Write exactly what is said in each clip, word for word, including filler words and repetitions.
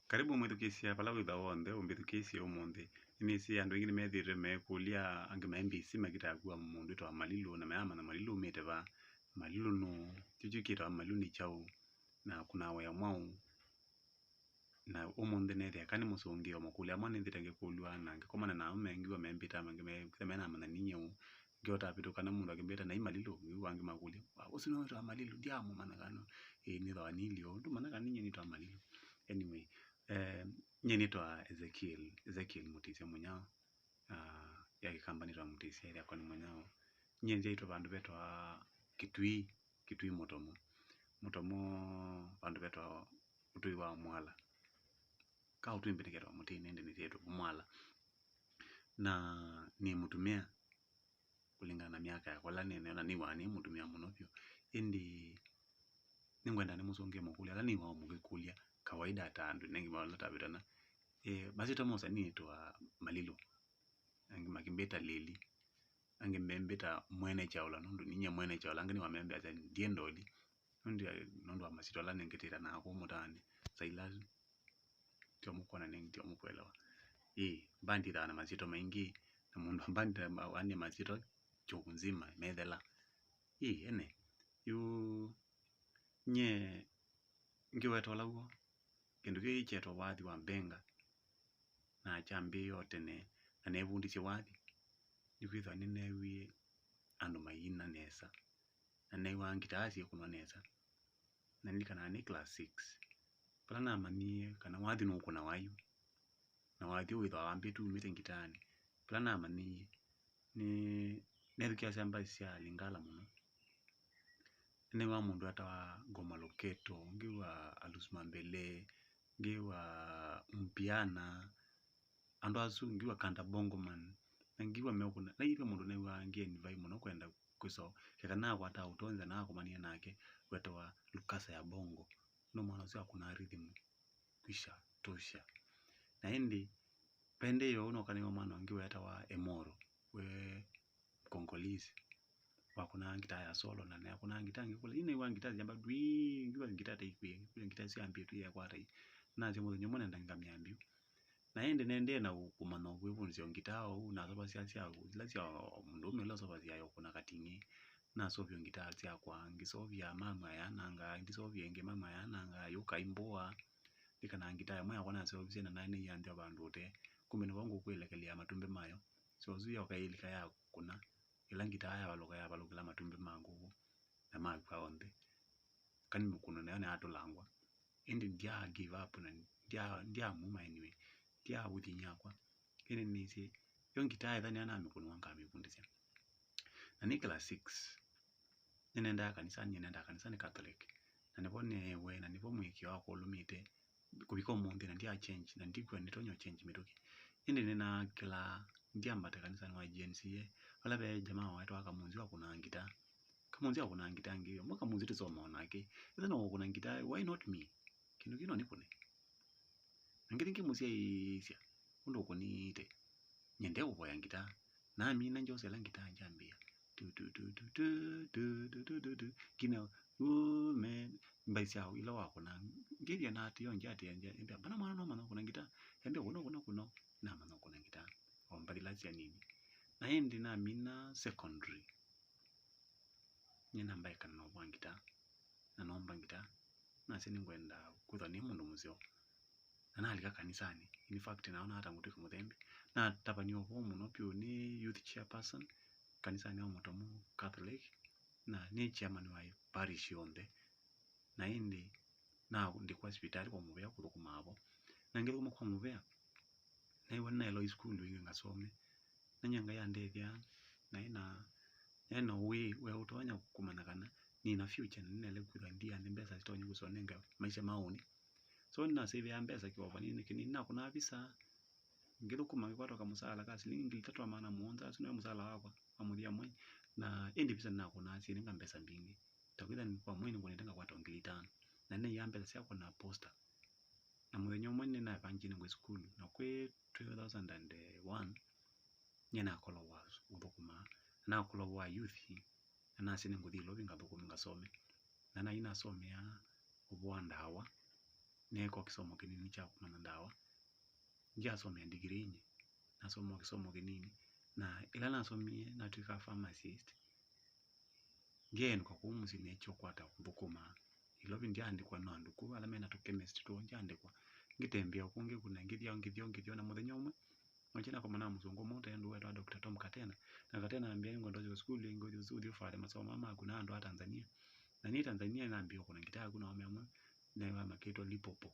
Karibu mwĩthukĩĩsya vala wĩthwa w'onthe ũmbĩthukĩĩsye ũmũnthĩ. Nĩnĩsĩ andũ aingĩ nĩmethĩĩtwe meekũlya, angĩ me busy makĩtaa kũa mũndũ wĩtawa Malilũ, na mayaamanya Malilũ aumĩte va, Malilũ nũũ, kyu kĩtawa Malilũ nĩ kyaũ, na kũnaa wĩa mwaũ. Na ũmũnthĩ neethĩa kana nĩ mũsũngĩo makũlyo amwe nĩnthĩte ngĩkũlw'a, na ngĩkomana namo mengiwa membĩta, mangĩ me-, kwĩthĩa menamanya ninyie ũũ. Ngĩota vĩtũkana mũndũ akĩmbĩta, "Nai Malilũ?" Ngĩw'a angĩ makũlya, "Ah, ũsu nĩwe wĩtawa Malilũ?" Ndiamũmanya kana nĩ, ĩĩ, nĩthwa nĩilye ũndũ, manya kana ninyie nĩtawa Malilũ. Anyway, eh, nyie nĩtawa Ezekiel, Ezekiel Mũtĩsya Mũnyao. Ah, ya Kĩkamba nĩtawa Mũtĩsya, ĩla yakwa nĩ Mũnyao. Nyie nzyaĩtwe vandũ vetawa Kĩtui, Kĩtui Mũtomo. Mũtomo vandũ vetawa Ũtũi wa Mwala. Ka Ũtũi mbĩtĩkĩtwa mũtĩnĩ, ĩndĩ nĩsyaĩtwe Mwala. Na nĩ mũtumĩa kũlingana na myaka yakwa ĩla nĩ nayo, na nĩw'aa nĩ mũtumĩa mũno vyũ. Ĩndĩ nĩngwenda nĩmũsũngĩe makũlyo ala nĩw'aa mũkĩkũlya kawaida ta andũ nengĩ vala tavĩtana. Eh, masyĩtwa ma ũsanii nĩtawa Malilũ. Angĩ makĩmbĩta Lili. Angĩ membĩta Mwene Kyaũla, nũndũ ninyie Mwene Kyaũla, angĩ nĩwamembea ndiĩ ndoli. Nũndũ, nũndũ wa masyĩtwa ala nengĩtĩtanaa kũu mũtaanĩ. Silas, tyo mũkwona nĩ, tyo mũkwelewa. Ĩĩ, mbandi ĩthaa na masyĩtwa maingĩ, na mũndũ wa mbandi aanie masyĩtwa chungu nzima, methela. Ĩĩ, ene. Yu, nyie ngĩweta ũla w'o, kĩndũ kĩĩ kyetwa wathi wa mbenga, na kyambĩĩe o tene, na neevundisye wathi, nĩkwĩthĩwa nĩneewie andũ maiina nesa, na neew'aa ngitaa syĩkũnwa nesa. Na nilikanaa nĩ class six, vala namanyie kana wathi nũkũnawa yu, na wathi ũũ wĩthĩawa wambĩtw'e umĩte ngitaanĩ. Vala namanyie, nĩ, neethukĩĩasya mbaĩ sya Lingala mũno. Nĩnĩw'aa mũndũ wetawa Ngoma Loketo, ngĩw'a Alus Mambele, ngĩw'a Mpiana, andũ asu, ngĩw'a Kanda Bongo Man, na ngĩw'a meũkũna. Naĩ ve mũndũ neew'aa ngĩenivai mũno kwenda kwĩsa, keka nakwataa ũtonyi na nakomanie nake, wetawa Lukasa ya Bongo. No mwana ũsu akũnaa rhythm kwisha tosha. Na ĩndĩ, ve ndĩ yo, noka nĩw'a mwana ũngĩ wetawa Emoro, we Congolese. Wakũnaa ngitaa ya solo, na nĩakũnaa ngitaa ngĩkũla. Yu nĩw'aa ngitaa syamba ndwii, ngĩw'a ngitaa ta ikwĩe, ngĩw'a ngitaa syambĩtw'e yekwata ii. Nasya mũthenya ũmwe nenda ngamya mbiũ. Na ĩndĩ nendee na kũmanya kwĩvundĩsya ngitaa ũu, nasovasya sya, ila sya mũndũũme ũla ũsovasya ũkũna kating'ĩ. Nasovya ngitaa syakwa, ngĩsovya mama yanangaa, ngĩsovya ĩngĩ mama yanangaa, yũka imbũa. Nĩ kana ngitaa ĩmwe yakwa naseũvisye na naĩ nĩianthĩa vandũ ũtee. Kumbe nĩvo ngũkũ ĩlekelea matumbĩ mayo. So ũsu yoka ĩlika yakũna. Ĩla ngitaa yavalũka, yavalũkĩla matumbĩ ma ngũkũ na makw'a onthe. Kana mĩkũno nayo nĩyatũlangwa. Ĩndĩ ndya give up na ndya, ndya muma anyway. Ndya ũthinyi wakwa. Ĩndĩ nĩnĩsĩ yo ngitaa ĩthanĩa namĩkũnĩwa ngamĩvundĩsya. Na nĩ class six. Nĩnendaa kanisani, nĩnendaa kanisani Catholic. Na nĩvo neewe, na nĩvo mũĩkĩĩo wakwa ũlũmĩte kũvika ũmũnthĩ, na ndya change, na ndikw'a nĩtonya change mĩtũkĩ. Ĩndĩ nĩnakĩlaa, ndyambata kanisanĩ wa G N C A, vala ve jamaa waĩtwa Kamunzi wakũnaa ngitaa. Kamunzi akũnaa ngitaa ngĩw'a, mbona Kamunzi tũsomaa nake? Ĩthe no ũkũna ngitaa, why not me? Kĩndũ kĩu no nĩkũne. Na ngĩthi ngĩmũsyaĩĩsya ũndũ ũkũnĩte. Nyie ndeũvoya ngitaa. Namina njosa ĩla ngitaa ngyambĩĩa. Tu, tu, tu. Nginya, "Ooh, man." Mbaĩ sya ila wakũna. Ngĩthya na atĩo, ngyatĩa, ngyambĩa, "Mbona mwana no manya kũna ngitaa?" Yambĩa, "Kũno, kũno, kũno." Namanya kũna ngitaa. O mbathi ila sya nini. Na ĩndĩ namina secondary. Nyie namba ĩkana na ũvwa ngitaa, na noomba ngitaa, nasya nĩngwenda kwĩthwa nĩ mũndũ mũseo. Na nalika kanisanĩ, in fact, naona ata ngũtw'ĩka mũthembi. Natavany'a ũvoo mũno vyũ nĩ youth chairperson kanisanĩ wa Mũtomo Catholic, na nĩ chairman wa parish yonthe. Na ĩndĩ naandĩkwa sivitalĩ kwa mũvea kũthũkũmaa vo. Na ngĩthũkũma kwa mũvea, naĩw'a nĩnaĩlwa isukulu ingĩ ngasome. Na nyie Ngai andethya, naĩ na, naĩ na ũĩ wa ũtonya kũmanya kana nĩ na future, na nĩnaĩle kwĩthwa ndianĩ mbesa sitonya kũsonenga maisha ma ũnĩ. So nĩnasĩvĩaa mbesa kĩvovanĩ kĩnini, nakũnaa visa, ngĩthũkũma ngĩkwata kamũsaala ka silingi ngili itatũ na maana mũonza, asu nĩwe mũsaala wakwa wa mũthya mwei. Na ĩndĩ visa nĩnakũnaa syĩnenga mbesa mbingĩ. Ta kwĩthwa nĩ kwa mwei nĩngũnĩte ngakwata o ngili itano. Na nĩnaiaa mbesa syakwa na poster. Na mũthenya ũmwe nĩnaevangie nĩngũe sukulu, na kwĩ two thousand and one, nyie nakolwa wa ũthũkũmaa, na nakolwa wa youth, na nasya nĩngũthi Ilovi ngathũkũme ngasome. Na naĩ nasomea ũvoo wa ndawa, neeka o kĩsomo kĩnini kya kũmanya ndawa. Ndyasomea degree nyie, nasoma o kĩsomo kĩnini, na ĩla nasomie natw'ĩka pharmacist. Ndyaenũka kũu mũsyĩ neekie ũkwata kũthũkũma. Ilovi ndyaandĩkwa no andũ kũu ala mena tũ chemist twoo, ndyaandĩkwa. Ngĩtembea o kũu ngĩkuna, ngĩthya, ngĩthya, ngĩthya, na mũthenya ũmwe, nokye nakomana na mũsũngũ ũmwe ũtaĩ ndũũ wetawa Doctor Tom Katena. Na Katena ambĩa, "Nĩngwenda ũthi sukulu ĩngĩ, ũthi, ũthi ũvale masomo aa maku na andũ a Tanzania." Na niĩ Tanzania nambĩĩe kũkuna ngitaa kũu na aũme amwe, na makĩtwa Lipopo.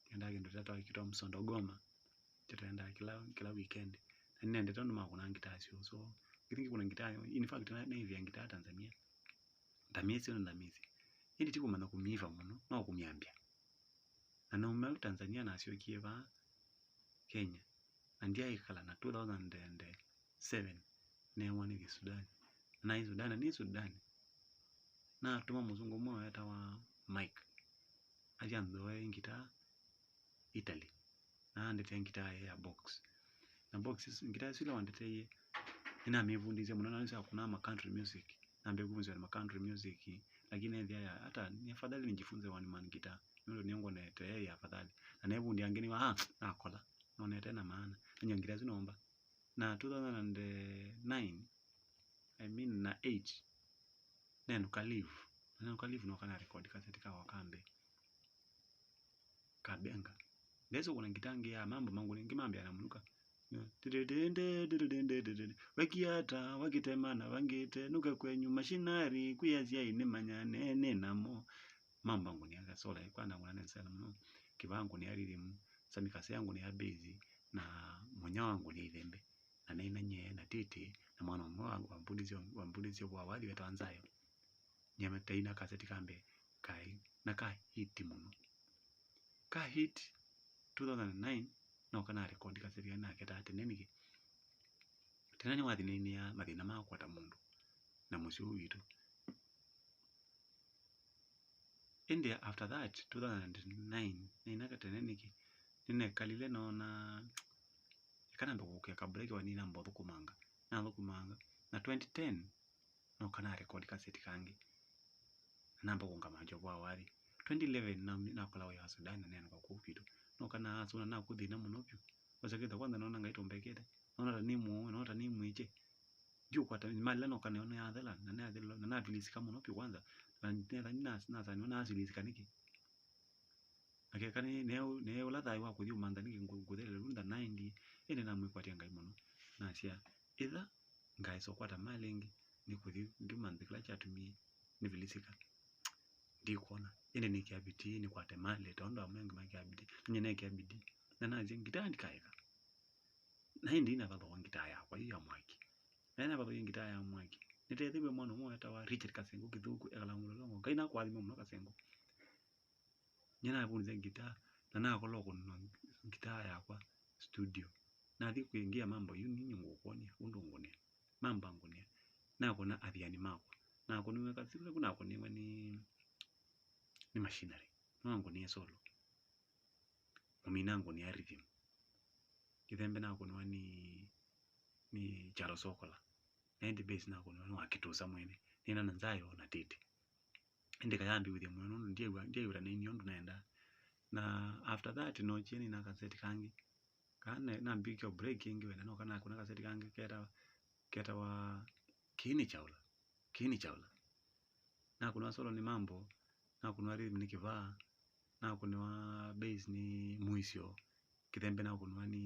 Twendaa kĩndũ kĩla twakĩtwa msondo goma. Twendaa kĩla, kĩla weekend. Na nĩnendete ũndũ makũnaa ngitaa syoo. So, ngĩthi ngĩkũna ngitaa, in fact, na, naĩvĩa ngitaa Tanzania. Ndamĩsĩ ũndũ ndamĩsĩ. Ĩndĩ ti kũmanya kũmĩĩva mũno, no kũmyambya. Na nauma Tanzania nasyokie vaa Kenya. Na ndyaĩkala na two thousand and seven neewa nĩthi Sudan. Na naĩ Sudan, na nĩ Sudan, natũma mũsũngũ ũmwe wetawa Mike athi anthooe ngitaa Italy. Na andetee ngitaa ya box. Na box isu, ngitaa isu ila wandeteie, nĩnamĩvundĩsye mũno, na nĩsakũnaa ma country music. Nambĩĩe kũvundĩsya ma country music, lakini nethĩa ya, hata ni afadhali nijifunze one man guitar, nũndũ nĩngwonete yĩ afadhali. Na nevundi angĩ nĩwa, ah, nakola, nonete na maana. Nanyia ngitaa isu nomba. Na two thousand and nine, I mean, na eight, nenũka leave. Na nenũka leave, nooka na record kaseti kakwa ka mbee. Kabenga. Ndesa kũna ngitaa ngĩ ya mambo mangu ningĩ mambĩa na mũnuka. Wekia ata, wakitema na vangĩte, nũke kwenyu, mashinari, kwĩ asyai nĩmanyane nĩ namo. Mambo angũnĩa kasola, kwa nangũna nensela mũno. Kĩvaa angũnĩa rhythm, Sami Kasea angũnĩa bass, na Mũnya angũnĩa ithembe. Na naina nyie na Titi, na mwana ũmwe wa, wa mbundisyo, wa mbundisyo wa wathi wetawa Nzayo. Nyie taina kaseti ka mbee, kaĩ, na ka hit mũno. Ka hit two thousand and nine, no kana record kaseti kana naketaa tene nĩkĩ? Tene nĩwathĩnĩnĩa mathĩna ma kũkwata mũndũ na mũsyĩ ũũ witũ. Ĩndĩ after that, two thousand and nine, naina katene nĩkĩ? Nĩnekalile noona, eka nambe kũkĩa ka break wa nĩnamba ũthũkũmanga. Nathũkũmanga. Na twenty ten, no kana record kaseti kangĩ. Na namba kũngama Njovu wa Wathi. Twenty eleven, na, nakola wĩa wa Sudan na nenũka kũu kwitũ. No kana asũna nakũthĩna mũno vyũ. Wasakĩtha kwanza noona Ngai tũmbekete. Noona ta nĩ mũũ, noona ta nĩ mwĩkye. Ndiũkwata, malila noka nayo nĩyathela, na nĩyathela, na natilisika mũno vyũ kwanza, na nethani nasaniwa nasilisika nĩkĩ? Na keka nĩ, nĩ, nĩ ũla thayũ wa kũthi ũmantha nĩkĩ ngũ-, ngũthelele ũndũ nda naendie, ĩndĩ namwĩkwatya Ngai mũno. Nasya, ĩtha ngaesa ũkwata malĩ ĩngĩ, nĩkũthi ngĩmanthe kĩla kyatumie nĩvilisika. Ndikwona, ĩndĩ nĩkĩa vitii nĩkwate malĩ, tondũ amwe angĩ makĩa vitii, nanye nekĩa vitii, na nasya ngitaa ndikaeka. Na ĩndĩ navathũa ngitaa yakwa yu ya mwaki. Na navathũie ngitaa ya mwaki, nĩteethĩw'e mwana ũmwe wetawa Richard Kasengo Kĩthũku, ekala Ngulolongo. Ngai nakũathime mũno Kasengo. Nyie navundĩthe ngitaa, na nakola ũkũnwa ngitaa yakwa studio. Nathi kwĩngĩa mambo yu, ninyi ngũkwony'a ũndũ ngũnĩa. Mambo angũnĩa. Nakũna athiani makwa. Nakũniwe kathĩna ku nakũniwe nĩ, nĩ machinery. No angũnie solo. Mũmina angũnĩa rhythm. Kĩthembe nakũniwa nĩ, nĩ Charles Okola. Na ĩndĩ bass nakũniwa nĩ wa Kĩtũsa mwene. Nĩna na Nzayo na Tete. Ĩndĩ kayambiw'ĩthya mũno nũndũ ndyaĩw'a, ndyaĩw'ĩra naini ũndũ nendaa. Na after that, nokie nĩna kaseti kangĩ. Kana nambikĩa break ĩngĩ wenda, no kana nakũna kaseti kangĩ ketawa, ketawa Kĩĩ nĩ Kyaũla. Kĩĩ nĩ Kyaũla. Nakũnwa solo nĩ Mambo, nakũnwa rhythm nĩ Kĩvaa, nakũnwa bass nĩ Mũisyo, kĩthembe nakũnwa nĩ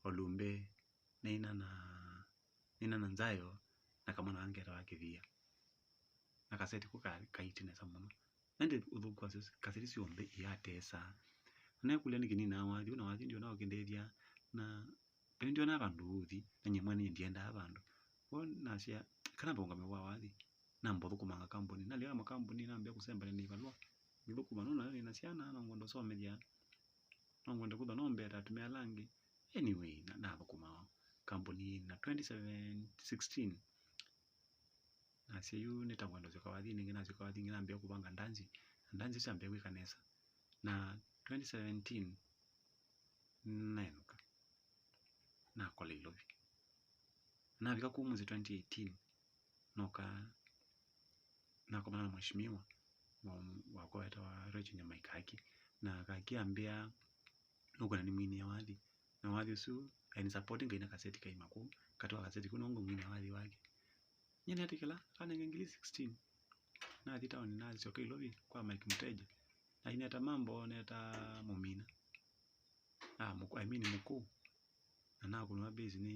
Olumbe, nĩna na, nĩna na Nzayo, na kamwana kangĩ ketawa Kĩvia. Na kaseti kũ ka, kaiti nesa mũno. Na ĩndĩ ũthũku wa kaseti syonthe iyatesa. Na nekũlya nĩkĩ nĩnaa wathi, na wathi ndio nao kĩndethya, na Tene ndionaa vandũ ũthi, na nyie mwene ndiendaa vandũ. Vo nasya, kana mbongame wa wathi, namba ũthũkũmanga kambuni. Nalea makambuni, nambia kũsembania na ivalũa. Ngĩthũkũma, nona nĩ na syana, no ngwenda ũsomethya. No ngwenda kũtha, no mbeta atumĩa ala angĩ. Anyway, na, nathũkũma kambuni na twenty seven, sixteen. Nasya, yu nĩ ta ngwenda ũsyoka wathi nĩngĩ, nasyoka wathi ĩngĩ, nambia kũvanga ndanzi. Na ndanzi isu ambia kwĩka nesa. Na twenty seventeen, naenũka. Nakola Ilovi. Navika kũu mwezi twenty eighteen, noka nakomana na mheshimiwa wa, wakwa wetawa Rachel Nyamaikaki. Na akakĩambĩa, nũkwenda nĩmwinĩe wathi. Na wathi ũsu, aĩ nĩ support Ngai na kaseti kaima kũu, katĩ wa kaseti kũu nĩw'o ngũmwinĩa wathi wake. Nyie nĩetĩkĩla, akanenge ngili sixteen. Nathi taoni, nasyoka Ilovi kwa Mike Muteja. Na ineta mambo, neta mũmina. Ah, mũkũ-, I mean, mũkũũ. Na nakũnwa bass nĩ,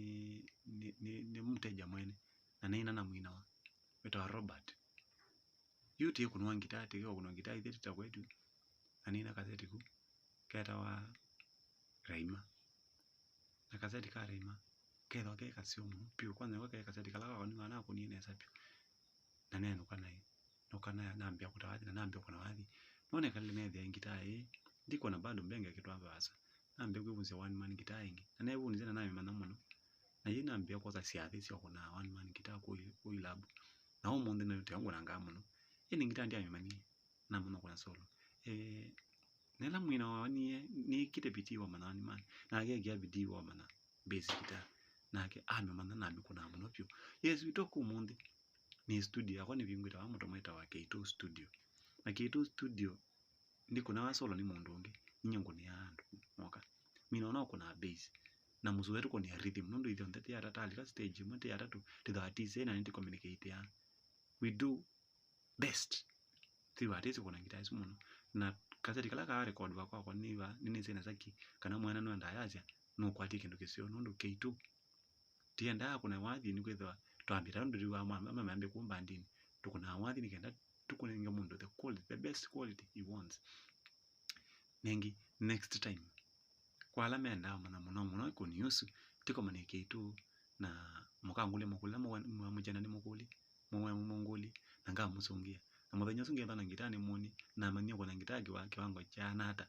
nĩ, nĩ, nĩ Muteja mwene. Na naina na mwinawa. Wĩtawa Robert. Yu tĩkũnwa ngitaa, tĩkũnwa ngitaa, ithyĩ tĩ ta kwetu. Na nĩna kaseti ku ketawa Raima. Na kaseti ka Raima kethwa ke kaseo mũno vyũ. Kwanza nĩko ke kaseti kala kakwa nĩma nakũnie nesa vyũ. Na nenũka naĩ. Nũka na nambĩa kũta wathi, na nambĩa kũna wathi. No nekalile nethĩa ngitaa ĩĩ, ndikona bado mbenge kĩtwa vaasa. Nambĩa kwĩvundisya one man ngitaa ĩngĩ. Na neevundisye na namĩmanya mũno. Na yĩĩ nambĩa kwosa syathĩ sya kũna one man ngitaa kũu, kũu ilabu. Na ũmũnthĩ nĩ teo ngũnangaa mũno. Ĩndĩ ngitaa ndyamĩmanyie. Namanya kũna solo. Eh, na ĩla mwina wawanie, nĩkĩte bidii wa manya one man. Nake ekĩa bidii wa manya bass guitar. Nake amĩmanya na amĩkũnaa mũno vyũ. Yes, we talk ũmũnthĩ. Nĩ studio yakwa nĩvingũĩte vaa mũtwe mwĩtawa K two Studio. Na K two Studio ndikũnawa solo nĩ mũndũ ũngĩ, ninyie ngũnĩaa andũ moka. Mina ona ũkũnaa bass. Na mũsũe tũkũnĩa rhythm, nũndũ ithyonthe tĩ atatũ, twalika stage ĩmwe tĩ atatũ, twĩthĩawa tũisĩ na nĩtũcommunicateaa. We do best. Thĩwa atĩsĩ kũna ngitaa ĩsu mũno. Na kaseti kala kaa record vakwa, kwa nĩva, nĩnĩsĩ na Zaki, kana mwana nĩwendaa yasya, nũkwatie kĩndũ kĩseo, nũndũ K two. Tiendaa kũna wathi nĩkwĩthĩwa twambĩta ũndũ wa mwa-, mwa-, mambĩ kũmba ndini. Tũkũnaa wathi nĩkenda tũkũnenge mũndũ the quality, the best quality he wants. Nengĩ, next time, kwa ala mendaa ũmanya mũno mũno ĩkũni ũsu, tĩkomane K two na mũkangũlya mũkũlya, mũjana nĩ mũkũli, mũwe mũngũli, na ngamũsũngĩa. Na mũthenya ũsu ngethwa na ngitaa nĩ mũni, namanyie kũna ngitaa kĩwa-, kĩwango kyaana ata.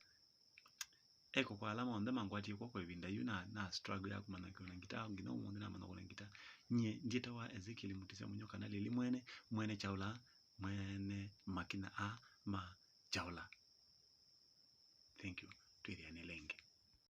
Eko kwa ala monthe mangwatie kw'oko ĩvinda yu na, na struggle ya kũmanya kũna ngitaa, nginya ũmũnthĩ namanya kũna ngitaa. Nyie ndyĩtawa Ezekiel Mutisya Mũnyo kana Lili Mwene, Mwene Kyaũla, Mwene Makina a ma Kyaũla.